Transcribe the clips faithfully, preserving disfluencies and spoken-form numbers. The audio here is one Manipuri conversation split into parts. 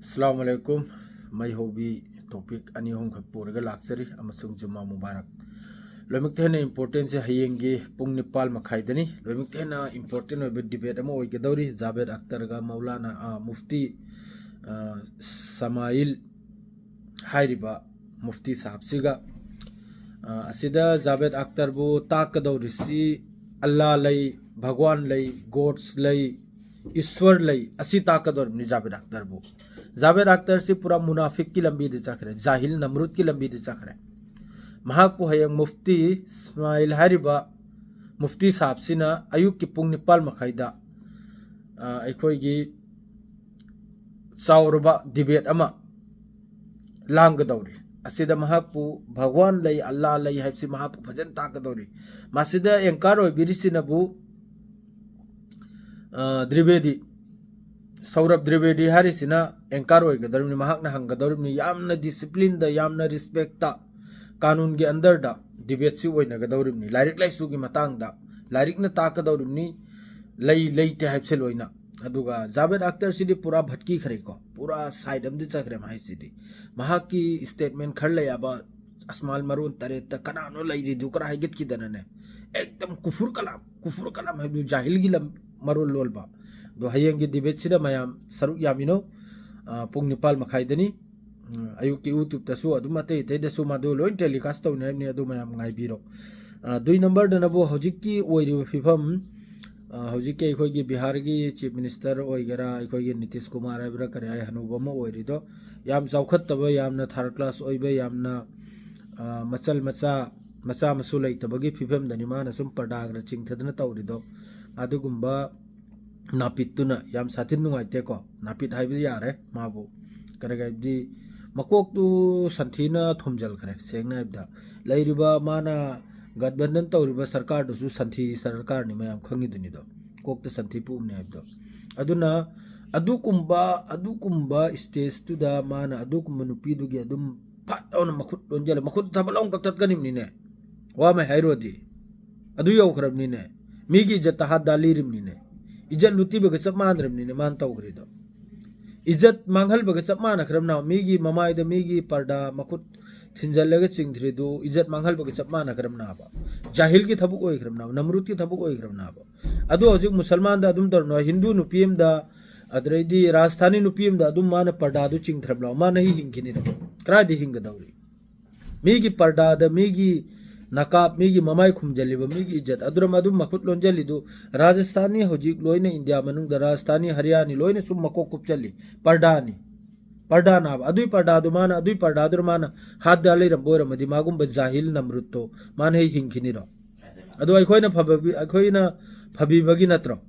ꯑꯁꯂꯥꯃꯨ ꯑꯂꯥꯏꯀꯨꯝ꯫ ꯃꯩ ꯍꯧꯕꯤ ꯇꯣꯄꯤꯛ ꯑꯅꯤ ꯑꯍꯨꯝꯈꯛ ꯄꯨꯔꯒ ꯂꯥꯛꯆꯔꯤ ꯑꯃꯁꯨꯡ ꯖꯨꯃꯥ ꯃꯨꯕꯥꯔꯛ꯫ ꯂꯣꯏꯅꯃꯛꯇ ꯍꯦꯟꯅ ꯏꯝꯄꯣꯔꯇꯦꯟꯁꯦ ꯍꯌꯦꯡꯒꯤ ꯄꯨꯡ ꯅꯤꯄꯥꯜ ꯃꯈꯥꯏꯗꯅꯤ꯫ ꯂꯣꯏꯅꯃꯛꯇ ꯍꯦꯟꯅ ꯏꯝꯄꯣꯔꯇꯦꯟ ꯑꯣꯏꯕ ꯗꯤꯕꯦꯠ ꯑꯃ ꯑꯣꯏꯒꯗꯧꯔꯤ ꯖꯥꯕꯦꯗ ꯑꯈꯇꯔꯒ ꯃꯧꯂꯥꯅꯥ, ꯑ, ꯃꯨꯐꯇꯤ, ꯑ, ꯁꯃꯥꯏꯜ ꯍꯥꯏꯔꯤꯕ ꯃꯨꯐꯇꯤ ꯁꯥꯍꯕꯁꯤꯒ꯫ ꯑ, ꯑꯁꯤꯗ ꯖꯥꯕꯦꯗ ꯑꯈꯇꯔꯕꯨ ꯇꯥꯛꯀꯗꯧꯔꯤꯁꯤ ꯑꯜꯂꯥ ꯂꯩ, ꯚꯒꯋꯥꯟ ꯂꯩ, ꯒꯣꯗꯁ ꯂꯩ, ꯏꯁ꯭ꯋꯔ ꯂꯩ, ꯑꯁꯤ ꯇꯥꯛꯀꯗꯧꯔꯤꯕꯅꯤ ꯖꯥꯕꯦꯗ ꯑꯈꯇꯔꯕꯨ꯫ ꯖꯥꯕꯦꯗ ꯑꯈꯇꯔꯁꯤ ꯄꯨꯔꯥ ꯃꯨꯅꯥꯐꯤꯛꯀꯤ ꯂꯝꯕꯤꯗ ꯆꯠꯈ꯭ꯔꯦ, ꯖꯥꯍꯤꯜ ꯅꯝꯔꯨꯗꯀꯤ ꯂꯝꯕꯤꯗ ꯆꯠꯈ꯭ꯔꯦ꯫ ꯃꯍꯥꯛꯄꯨ ꯍꯌꯦꯡ ꯃꯨꯐꯇꯤ ꯏꯁꯃꯥꯏꯜ ꯍꯥꯏꯔꯤꯕ ꯃꯨꯐꯇꯤ ꯁꯥꯍꯕꯁꯤꯅ ꯑꯌꯨꯛꯀꯤ ꯄꯨꯡ ꯅꯤꯄꯥꯜ ꯃꯈꯥꯏꯗ, ꯑ, ꯑꯩꯈꯣꯏꯒꯤ ꯆꯥꯎꯔꯕ ꯗꯤꯕꯦꯠ ꯑꯃ ꯂꯥꯡꯒꯗꯧꯔꯤ꯫ ꯑꯁꯤꯗ ꯃꯍꯥꯛꯄꯨ ꯚꯒꯋꯥꯟ ꯂꯩ, ꯑꯜꯂꯥ ꯂꯩ ꯍꯥꯏꯕꯁꯤ ꯃꯍꯥꯛꯄꯨ ꯐꯖꯅ ꯇꯥꯛꯀꯗꯧꯔꯤ꯫ ꯃꯁꯤꯗ ꯑꯦꯡꯀꯔ ꯑꯣꯏꯕꯤꯔꯤꯁꯤꯅꯕꯨ, ꯑ, ꯗ꯭ꯔꯤꯕꯦꯗꯤ, ꯁꯧꯔꯚ ꯗ꯭ꯔꯤꯕꯦꯗꯤ ꯍꯥꯏꯔꯤꯁꯤꯅ ꯑꯦꯡꯀꯔ ꯑꯣꯏꯒꯗꯧꯔꯤꯕꯅꯤ꯫ ꯃꯍꯥꯛꯅ ꯍꯪꯒꯗꯧꯔꯤꯕꯅꯤ, ꯌꯥꯝꯅ ꯗꯤꯁꯤꯄ꯭ꯂꯤꯟꯗ, ꯌꯥꯝꯅ ꯔꯦꯁꯄꯦꯛꯇ, ꯀꯥꯅꯨꯟꯒꯤ ꯑꯟꯗꯔꯗ ꯗꯤꯕꯦꯠꯁꯤ ꯑꯣꯏꯅꯒꯗꯧꯔꯤꯕꯅꯤ꯫ ꯂꯥꯏꯔꯤꯛ ꯂꯥꯏꯁꯨꯒꯤ ꯃꯇꯥꯡꯗ ꯂꯥꯏꯔꯤꯛꯅ ꯇꯥꯛꯀꯗꯧꯔꯤꯕꯅꯤ, ꯂꯩ ꯂꯩꯇꯦ ꯍꯥꯏꯕꯁꯦ ꯂꯣꯏꯅ꯫ ꯑꯗꯨꯒ ꯖꯥꯕꯦꯗ ꯑꯈꯇꯔꯁꯤꯗꯤ ꯄꯨꯔꯥ ꯚꯠꯀꯤꯈ꯭ꯔꯦꯀꯣ, ꯄꯨꯔꯥ ꯁꯥꯏꯠ ꯑꯃꯗ ꯆꯠꯈ꯭ꯔꯦ ꯃꯍꯥꯏꯁꯤꯗꯤ꯫ ꯃꯍꯥꯛꯀꯤ ꯁ꯭ꯇꯦꯠꯃꯦꯟ ꯈꯔ ꯂꯩꯌꯦꯕ, ꯑꯁꯃꯥꯏꯜ ꯃꯔꯣꯟ ꯇꯔꯦꯠꯇ ꯀꯅꯥꯅꯣ ꯂꯩꯔꯤꯗꯨ ꯈꯔ ꯍꯥꯏꯒꯠꯈꯤꯗꯅꯅꯦ, ꯑꯦꯛꯗꯝ ꯀꯨꯐꯨꯔ ꯀꯂꯥꯝ, ꯀꯨꯐꯨꯔ ꯀꯂꯥꯝ ꯍꯥꯏꯕꯗꯨ ꯖꯥꯍꯤꯜꯒꯤ ꯂꯝ ꯃꯔꯣꯜ ꯂꯣꯜꯕ꯫ ꯑꯗꯣ ꯍꯌꯦꯡꯒꯤ ꯗꯤꯕꯦꯠꯁꯤꯗ ꯃꯌꯥꯝ ꯁꯔꯨꯛ ꯌꯥꯃꯤꯟꯅꯧ꯫ ꯑ, ꯄꯨꯡ ꯅꯤꯄꯥꯜ ꯃꯈꯥꯏꯗꯅꯤ꯫ ꯎꯝ, ꯑꯌꯨꯛꯀꯤ YouTubeꯇꯁꯨ ꯑꯗꯨꯝ ꯑꯇꯩ ꯑꯇꯩꯗꯁꯨ ꯃꯗꯨ ꯂꯣꯏ telecast ꯇꯧꯅꯤ ꯍꯥꯏꯕꯅꯤ, ꯑꯗꯨ ꯃꯌꯥꯝ ꯉꯥꯏꯕꯤꯔꯣ꯫ ꯑ, ꯗꯨꯏ ꯅꯝꯕꯔꯗꯅꯕꯨ ꯍꯧꯖꯤꯛꯀꯤ ꯑꯣꯏꯔꯤꯕ ꯐꯤꯕꯝ, ꯑ, ꯍꯧꯖꯤꯛꯀꯤ ꯑꯩꯈꯣꯏꯒꯤ ꯕꯤꯍꯥꯔꯒꯤ ꯆꯤꯐ ꯃꯤꯅꯤꯁꯇꯔ ꯑꯣꯏꯒꯦꯔꯥ, ꯑꯩꯈꯣꯏꯒꯤ ꯅꯤꯇꯤꯁ ꯀꯨꯃꯥꯔ ꯍꯥꯏꯕ꯭ꯔꯥ ꯀꯔꯤ ꯍꯥꯏ, ꯍꯅꯨꯕ ꯑꯃ ꯑꯣꯏꯔꯤꯗꯣ, ꯌꯥꯝ ꯆꯥꯎꯈꯠꯇꯕ, ꯌꯥꯝꯅ ꯊꯥꯔꯠ ꯀ꯭ꯂꯥꯁ ꯑꯣꯏꯕ, ꯌꯥꯝꯅ, ꯑ, ꯃꯆꯜ ꯃꯆꯥ, ꯃꯆꯥ ꯃꯁꯨ ꯂꯩꯇꯕꯒꯤ ꯐꯤꯕꯝꯗꯅꯤ ꯃꯥꯅ ꯁꯨꯝ ꯄꯔꯗꯥꯒ ꯆꯤꯡꯊꯗꯅ ꯇꯧꯔꯤꯗꯣ꯫ ꯑꯗꯨꯒꯨꯝꯕ ꯅꯥꯄꯤꯠꯇꯨꯅ ꯌꯥꯝ ꯁꯥꯊꯤꯅ ꯅꯨꯡꯉꯥꯏꯇꯦꯀꯣ꯫ ꯅꯥꯄꯤꯠ ꯍꯥꯏꯕ ꯌꯥꯔꯦ ꯃꯥꯕꯨ꯫ ꯀꯔꯤꯒꯤ ꯍꯥꯏꯕꯗꯤ ꯃꯀꯣꯛꯇꯨ ꯁꯟꯊꯤꯅ ꯊꯣꯝꯖꯤꯜꯈ꯭ꯔꯦ, ꯁꯦꯡꯅ ꯍꯥꯏꯕꯗ꯫ ꯂꯩꯔꯤꯕ ꯃꯥꯅ ꯒꯠꯕꯟꯗꯟ ꯇꯧꯔꯤꯕ ꯁꯔꯀꯥꯔꯗꯨꯁꯨ ꯁꯟꯊꯤ ꯁꯔꯀꯥꯔꯅꯤ, ꯃꯌꯥꯝ ꯈꯪꯉꯤꯗꯨꯅꯤꯗꯣ, ꯀꯣꯛꯇ ꯁꯟꯊꯤ ꯄꯨꯝꯅꯤ ꯍꯥꯏꯕꯗꯣ꯫ ꯑꯗꯨꯅ ꯑꯗꯨꯒꯨꯝꯕ, ꯑꯗꯨꯒꯨꯝꯕ ꯁ꯭ꯇꯦꯖꯇꯨꯗ ꯃꯥꯅ ꯑꯗꯨꯒꯨꯝꯕ ꯅꯨꯄꯤꯗꯨꯒꯤ ꯑꯗꯨꯝ ꯐꯠ ꯂꯥꯎꯅ ꯃꯈꯨꯠ ꯂꯣꯟꯖꯜꯂꯦ, ꯃꯈꯨꯠ ꯊꯕꯛ ꯂꯥꯎꯅ ꯀꯛꯊꯠꯀꯅꯤꯕꯅꯤꯅꯦ꯫ ꯋꯥꯃꯩ ꯍꯥꯏꯔꯨꯔꯗꯤ ꯑꯗꯨ ꯌꯧꯈ꯭ꯔꯕꯅꯤꯅꯦ꯫ ꯃꯤꯒꯤ ꯏꯖꯠꯇ ꯍꯥꯠ ꯗꯥꯂꯤꯔꯤꯕꯅꯤꯅꯦ꯫ ꯏꯖꯠ ꯂꯨꯠꯇꯤꯕꯒ ꯆꯞ ꯃꯥꯟꯅꯔꯕꯅꯤꯅꯦ ꯃꯥꯅ ꯇꯧꯈ꯭ꯔꯤꯗꯣ꯫ ꯏꯖꯠ ꯃꯥꯡꯍꯜꯕꯒ ꯆꯞ ꯃꯥꯟꯅꯈ꯭ꯔꯕꯅ? ꯃꯤꯒꯤ ꯃꯃꯥꯏꯗ ꯃꯤꯒꯤ ꯄꯔꯗꯥ ꯃꯈꯨꯠ ꯊꯤꯟꯖꯜꯂꯒ ꯆꯤꯡꯊ꯭ꯔꯤꯗꯨ ꯏꯖꯠ ꯃꯥꯡꯍꯜꯕꯒ ꯆꯞ ꯃꯥꯟꯅꯈ꯭ꯔꯕꯅꯕ? ꯖꯥꯍꯤꯜꯒꯤ ꯊꯕꯛ ꯑꯣꯏꯈ꯭ꯔꯕꯅꯕ? ꯅꯝꯔꯨꯗꯀꯤ ꯊꯕꯛ ꯑꯣꯏꯈ꯭ꯔꯕꯅꯕ? ꯑꯗꯣ ꯍꯧꯖꯤꯛ ꯃꯨꯁꯜꯃꯥꯟꯗ ꯑꯗꯨꯝ ꯇꯧꯔꯅꯨ, ꯍꯤꯟꯗꯨ ꯅꯨꯄꯤ ꯑꯃꯗ, ꯑꯗꯩꯗꯤ ꯔꯥꯖꯁꯊꯥꯅꯤ ꯅꯨꯄꯤ ꯑꯃꯗ ꯑꯗꯨꯝ ꯃꯥꯅ ꯄꯔꯗꯥꯗꯨ ꯆꯤꯡꯊ꯭ꯔꯕꯅꯕ? ꯃꯥꯅ ꯍꯤ ꯍꯤꯡꯈꯤꯅꯤꯅ? ꯀꯗꯥꯏꯗ ꯍꯤꯡꯒꯗꯧꯔꯤ? ꯃꯤꯒꯤ ꯄꯔꯗꯥꯗ, ꯃꯤꯒꯤ ꯅꯀꯥꯞ, ꯃꯤꯒꯤ ꯃꯃꯥꯏ ꯈꯨꯝꯖꯜꯂꯤꯕ, ꯃꯤꯒꯤ ꯏꯖꯠ, ꯑꯗꯨꯔꯝ ꯑꯗꯨꯝ ꯃꯈꯨꯠ ꯂꯣꯟꯖꯜꯂꯤꯗꯨ, ꯔꯥꯖꯁꯊꯥꯅꯤ ꯍꯧꯖꯤꯛ ꯂꯣꯏꯅ ꯏꯟꯗꯤꯌꯥ ꯃꯅꯨꯡꯗ ꯔꯥꯖꯁꯊꯥꯅꯤ, ꯍꯔꯤꯌꯥꯅꯤ ꯂꯣꯏꯅ ꯁꯨꯝ ꯃꯀꯣꯛ ꯀꯨꯞꯆꯜꯂꯤ꯫ ꯄꯔꯗꯥꯅꯤ, ꯄꯔꯗꯥꯅꯥꯕ꯫ ꯑꯗꯨꯏ ꯄꯔꯗꯥꯗꯨ ꯃꯥꯅ, ꯑꯗꯨꯏ ꯄꯔꯗꯥꯗꯨ ꯃꯥꯅ ꯍꯥꯠꯇ ꯂꯩꯔꯝꯕ ꯑꯣꯏꯔꯝꯃꯗꯤ, ꯃꯥꯒꯨꯝꯕ ꯖꯥꯍꯤꯜ ꯅꯝꯔꯨꯠꯇꯣ ꯃꯥꯅ ꯍꯦꯛ ꯍꯤꯡꯈꯤꯅꯤꯔꯣ? ꯑꯗꯣ ꯑꯩꯈꯣꯏꯅ ꯐꯕꯕꯤ-, ꯑꯩꯈꯣꯏꯅ ꯐꯕꯤꯕꯒꯤ ꯅꯠꯇ꯭ꯔꯣ?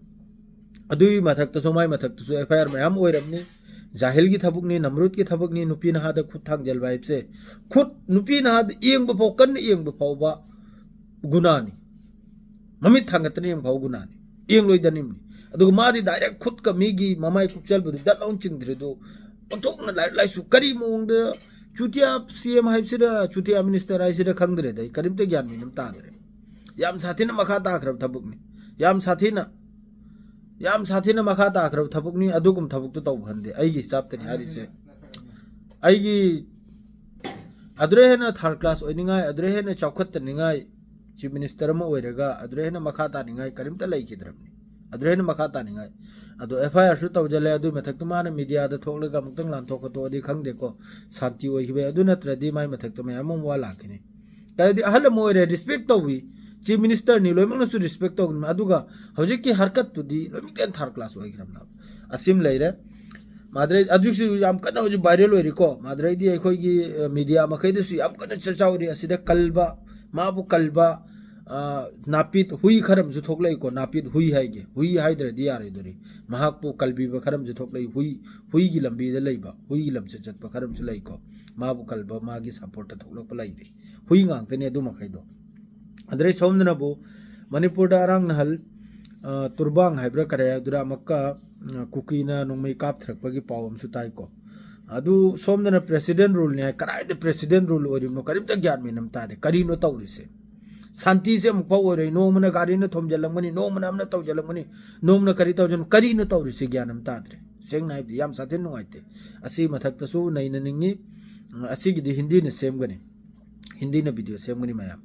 ꯑꯗꯨꯒꯤ ꯃꯊꯛꯇꯁꯨ, ꯃꯥꯏ ꯃꯊꯛꯇꯁꯨ ꯑꯦꯐ ꯑꯥꯏ ꯑꯥꯔ ꯃꯌꯥꯝ ꯑꯣꯏꯔꯝꯅꯤ꯫ ꯖꯥꯍꯤꯜꯒꯤ ꯊꯕꯛꯅꯤ, ꯅꯝꯔꯨꯠꯀꯤ ꯊꯕꯛꯅꯤ, ꯅꯨꯄꯤ ꯅꯍꯥꯗ ꯈꯨꯠ ꯊꯥꯡꯖꯜꯕ ꯍꯥꯏꯕꯁꯦ꯫ ꯈꯨꯠ, ꯅꯨꯄꯤ ꯅꯍꯥꯗ ꯌꯦꯡꯕ ꯐꯥꯎ, ꯀꯟꯅ ꯌꯦꯡꯕ ꯐꯥꯎꯕ ꯒꯨꯅꯥꯅꯤ꯫ ꯃꯃꯤꯠ ꯊꯥꯡꯒꯠꯇꯅ ꯌꯦꯡꯕ ꯐꯥꯎꯕ ꯒꯨꯅꯥꯅꯤ꯫ ꯌꯦꯡꯂꯣꯏꯗꯅꯤꯝꯅꯤ꯫ ꯑꯗꯨꯒ ꯃꯥꯗꯤ ꯗꯥꯏꯔꯦꯛ ꯈꯨꯠꯀ ꯃꯤꯒꯤ ꯃꯃꯥꯏ ꯀꯨꯞꯆꯜꯕꯗꯨ ꯗꯠ ꯂꯥꯎꯅ ꯆꯤꯡꯗ꯭ꯔꯤꯗꯨ, ꯑꯣꯟꯊꯣꯛꯅ ꯂꯥꯏꯔꯤꯛ ꯂꯥꯏꯁꯨ ꯀꯔꯤ ꯃꯑꯣꯡꯗ ꯆꯨꯇꯤꯌꯥ ꯁꯤ ꯑꯦꯝ ꯍꯥꯏꯁꯤꯔ, ꯆꯨꯇꯤꯌꯥ ꯃꯤꯅꯤꯁꯇꯔ ꯍꯥꯏꯁꯤꯔ ꯈꯪꯗ꯭ꯔꯦꯗ, ꯑꯩ ꯀꯔꯤꯝꯇ ꯒ꯭ꯌꯥꯟ ꯃꯦꯟ ꯑꯃ ꯇꯥꯗ꯭ꯔꯦ꯫ ꯌꯥꯝ ꯁꯥꯊꯤꯅ ꯃꯈꯥ ꯇꯥꯈ꯭ꯔꯕ ꯊꯕꯛꯅꯤ꯫ ꯌꯥꯝ ꯁꯥꯊꯤꯅ, ꯌꯥꯝ ꯁꯥꯊꯤꯅ ꯃꯈꯥ ꯇꯥꯈ꯭ꯔꯕ ꯊꯕꯛꯅꯤ꯫ ꯑꯗꯨꯒꯨꯝꯕ ꯊꯕꯛꯇꯨ ꯇꯧꯕ ꯍꯟꯗꯦ, ꯑꯩꯒꯤ ꯍꯤꯁꯥꯞꯇꯅꯤ ꯍꯥꯏꯔꯤꯁꯦ꯫ ꯑꯩꯒꯤ ꯑꯗꯨꯗꯩ ꯍꯦꯟꯅ ꯊꯥꯔꯠ ꯀ꯭ꯂꯥꯁ ꯑꯣꯏꯅꯤꯡꯉꯥꯏ, ꯑꯗꯨꯗꯩ ꯍꯦꯟꯅ ꯆꯥꯎꯈꯠꯇꯅꯤꯡꯉꯥꯏ, ꯆꯤꯐ ꯃꯤꯅꯤꯁꯇꯔ ꯑꯃ ꯑꯣꯏꯔꯒ ꯑꯗꯨꯗꯩ ꯍꯦꯟꯅ ꯃꯈꯥ ꯇꯥꯅꯤꯡꯉꯥꯏ ꯀꯔꯤꯝꯇ ꯂꯩꯈꯤꯗ꯭ꯔꯕꯅꯤ꯫ ꯑꯗꯨꯗꯩ ꯍꯦꯟꯅ ꯃꯈꯥ ꯇꯥꯅꯤꯡꯉꯥꯏ꯫ ꯑꯗꯣ ꯑꯦꯐ ꯑꯥꯏ ꯑꯥꯔꯁꯨ ꯇꯧꯁꯤꯜꯂꯦ, ꯑꯗꯨꯒꯤ ꯃꯊꯛꯇ ꯃꯥꯅ ꯃꯤꯗꯤꯌꯥꯗ ꯊꯣꯛꯂꯒ ꯑꯃꯨꯛꯇꯪ ꯂꯥꯟꯊꯣꯛ ꯈꯣꯠꯇꯣꯛꯑꯗꯤ ꯈꯪꯗꯦꯀꯣ, ꯁꯥꯟꯇꯤ ꯑꯣꯏꯈꯤꯕ ꯌꯥꯏ꯫ ꯑꯗꯨ ꯅꯠꯇ꯭ꯔꯗꯤ ꯃꯥꯏ ꯃꯊꯛꯇ ꯃꯌꯥꯝ ꯑꯃ ꯋꯥ ꯂꯥꯛꯈꯤꯅꯤ꯫ ꯀꯔꯤꯗꯤ ꯑꯍꯜ ꯑꯃ ꯑꯣꯏꯔꯦ, ꯔꯦꯁꯄꯦꯛ ꯇꯧꯏ, ꯆꯤꯐ ꯃꯤꯅꯤꯁꯇꯔꯅꯤ, ꯂꯣꯏꯅꯃꯛꯅꯁꯨ ꯔꯦꯁꯄꯦꯛ ꯇꯧꯒꯅꯤ꯫ ꯑꯗꯨꯒ ꯍꯧꯖꯤꯛꯀꯤ ꯍꯔꯀꯠꯇꯨꯗꯤ ꯂꯣꯏꯅꯃꯛꯇ ꯊꯥꯔꯠ ꯀ꯭ꯂꯥꯁ ꯑꯣꯏꯈ꯭ꯔꯕꯅꯦꯕ꯫ ꯑꯁꯤꯃ ꯂꯩꯔꯦ꯫ ꯃꯥꯗ꯭ꯔꯩ ꯑꯗꯨꯁꯨ ꯌꯥꯝ ꯀꯟꯅ ꯍꯧꯖꯤꯛ ꯚꯥꯏꯔꯦꯜ ꯑꯣꯏꯔꯤꯀꯣ꯫ ꯃꯥꯗ꯭ꯔꯩꯗꯤ ꯑꯩꯈꯣꯏꯒꯤ, ꯑ, ꯃꯤꯗꯤꯌꯥ ꯃꯈꯩꯗꯁꯨ ꯌꯥꯝ ꯀꯟꯅ ꯆꯔꯆꯥꯎꯔꯤ꯫ ꯑꯁꯤꯗ ꯀꯜꯕ, ꯃꯥꯕꯨ ꯀꯜꯕ, ꯑ, ꯅꯥꯄꯤꯠ ꯍꯨꯏ ꯈꯔ ꯑꯃꯁꯨ ꯊꯣꯛꯂꯛꯏꯀꯣ꯫ ꯅꯥꯄꯤꯠ ꯍꯨꯏ ꯍꯥꯏꯒꯦ, ꯍꯨꯏ ꯍꯥꯏꯗ꯭ꯔꯗꯤ ꯌꯥꯔꯣꯏꯗꯣꯔꯤ꯫ ꯃꯍꯥꯛꯄꯨ ꯀꯜꯕꯤꯕ ꯈꯔ ꯑꯃꯁꯨ ꯊꯣꯛꯂꯛꯏ꯫ ꯍꯨꯏ, ꯍꯨꯏꯒꯤ ꯂꯝꯕꯤꯗ ꯂꯩꯕ, ꯍꯨꯏꯒꯤ ꯂꯝꯆꯠ ꯆꯠꯄ ꯈꯔ ꯑꯃꯁꯨ ꯂꯩꯀꯣ꯫ ꯃꯥꯕꯨ ꯀꯜꯕ, ꯃꯥꯒꯤ ꯁꯞꯄꯣꯔꯠꯇ ꯊꯣꯛꯂꯛꯄ ꯂꯩꯔꯤ꯫ ꯍꯨꯏ ꯉꯥꯛꯇꯅꯤ ꯑꯗꯨ ꯃꯈꯩꯗꯣ꯫ ꯑꯗꯨꯗꯩ ꯁꯣꯝꯗꯅꯕꯨ ꯃꯅꯤꯄꯨꯔꯗ ꯑꯔꯥꯡ ꯅꯍꯜ, ꯑ, ꯇꯨꯔꯕꯥꯡ ꯍꯥꯏꯕ꯭ꯔꯥ ꯀꯔꯤ ꯍꯥꯏꯕꯗꯨꯔꯥ ꯑꯃꯨꯛꯀ, ꯑ, ꯀꯨꯀꯤꯅ ꯅꯣꯡꯃꯩ ꯀꯥꯞꯊꯔꯛꯄꯒꯤ ꯄꯥꯎ ꯑꯃꯁꯨ ꯇꯥꯏꯀꯣ꯫ ꯑꯗꯨ ꯁꯣꯝꯗꯅ ꯄ꯭ꯔꯦꯁꯤꯗꯦꯟ ꯔꯨꯜꯅꯤ ꯍꯥꯏ꯫ ꯀꯗꯥꯏꯗ ꯄ꯭ꯔꯦꯁꯤꯗꯦꯟ ꯔꯨꯜ ꯑꯣꯏꯔꯤꯕꯅꯣ? ꯀꯔꯤꯝꯇ ꯒ꯭ꯌꯥꯟ ꯃꯦꯟ ꯑꯃ ꯇꯥꯗꯦ꯫ ꯀꯔꯤꯅꯣ ꯇꯧꯔꯤꯁꯦ? ꯁꯥꯟꯇꯤꯁꯦ ꯑꯃꯨꯛꯐꯥꯎ ꯑꯣꯏꯔꯣꯏ꯫ ꯅꯣꯡꯃꯅ ꯒꯥꯔꯤꯅ ꯊꯣꯝꯖꯤꯜꯂꯝꯒꯅꯤ, ꯅꯣꯡꯃꯅ ꯑꯃꯅ ꯇꯧꯖꯤꯜꯂꯝꯒꯅꯤ, ꯅꯣꯡꯃꯅ ꯀꯔꯤ ꯇꯧꯖꯤꯜꯂꯝ-, ꯀꯔꯤꯅꯣ ꯇꯧꯔꯤꯁꯦ? ꯒ꯭ꯌꯥꯟ ꯑꯃ ꯇꯥꯗ꯭ꯔꯦ꯫ ꯁꯦꯡꯅ ꯍꯥꯏꯕꯗꯤ ꯌꯥꯝ ꯁꯥꯊꯤꯅ ꯅꯨꯡꯉꯥꯏꯇꯦ꯫ ꯑꯁꯤ ꯃꯊꯛꯇꯁꯨ ꯅꯩꯅꯅꯤꯡꯉꯤ꯫ ꯎꯝ, ꯑꯁꯤꯒꯤꯗꯤ ꯍꯤꯟꯗꯤꯅ ꯁꯦꯝꯒꯅꯤ, ꯍꯤꯟꯗꯤꯅ ꯚꯤꯗꯤꯑꯣ ꯁꯦꯝꯒꯅꯤ ꯃꯌꯥꯝ꯫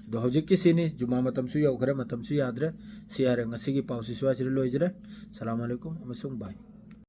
ꯑꯗꯣ ꯍꯧꯖꯤꯛꯀꯤꯁꯤꯅꯤ, ꯖꯨꯃꯥ ꯃꯇꯝꯁꯨ ꯌꯧꯈ꯭ꯔꯦ, ꯃꯇꯝꯁꯨ ꯌꯥꯗ꯭ꯔꯦ꯫ ꯁꯤ ꯍꯥꯏꯔꯦ, ꯉꯁꯤꯒꯤ ꯄꯥꯎꯁꯤ ꯁ꯭ꯋꯥꯏꯁꯤꯗ ꯂꯣꯏꯖꯔꯦ꯫ ꯁꯂꯥꯝ ꯑꯂꯩꯀꯨꯝ ꯑꯃꯁꯨꯡ ꯕꯥꯏ꯫